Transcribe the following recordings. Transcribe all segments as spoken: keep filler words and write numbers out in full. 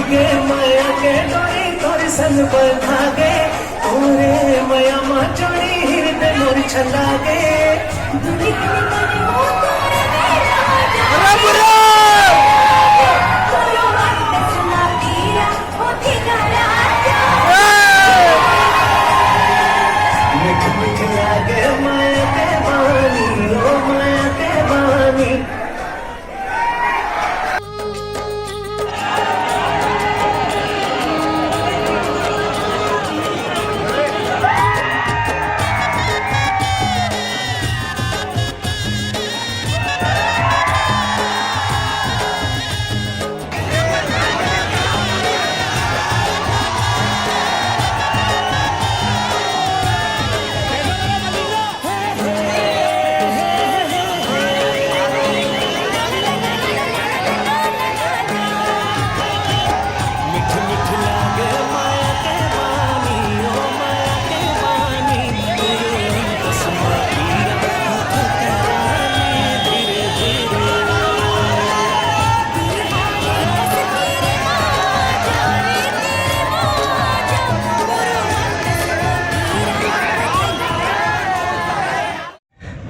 गे मया के डोरी तोर संग बंधा गे, तोरे मया मा जोड़ी हृदय मोर छंदा गे। मिठ मिठ लागे मया के बानी, ओ मया के बानी।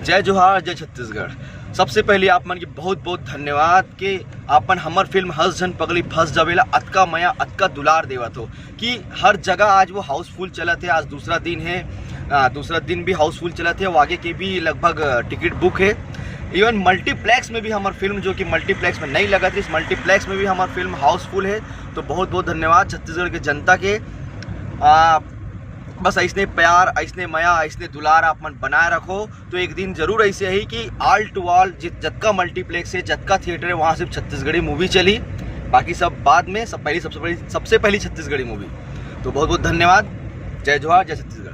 जय जोहार, जय छत्तीसगढ़। सबसे पहले आप मन के बहुत बहुत धन्यवाद कि आप मन हमर फिल्म हंस झन पगली फंस जावेला अतका मया, अतका दुलार देवत हो कि हर जगह आज वो हाउसफुल चलत है। आज दूसरा दिन है, आ, दूसरा दिन भी हाउसफुल चलत है, वो आगे के भी लगभग टिकट बुक है। इवन मल्टीप्लेक्स में भी हमर फिल्म जो कि मल्टीप्लेक्स में नहीं लगत है, इस मल्टीप्लेक्स में भी हमर फिल्म हाउसफुल है। तो बहुत बहुत धन्यवाद छत्तीसगढ़ के जनता के। आ, बस ऐसने प्यार, ऐसने मया, ऐसने दुलार आप मन बनाए रखो। तो एक दिन जरूर ऐसे ही कि ऑल टू ऑल जित जतका मल्टीप्लेक्स है, जतका थिएटर है, वहाँ सिर्फ छत्तीसगढ़ी मूवी चली, बाकी सब बाद में, सब पहली सबसे पहली सबसे पहली छत्तीसगढ़ी मूवी। तो बहुत बहुत धन्यवाद। जय जोहार, जय छत्तीसगढ़।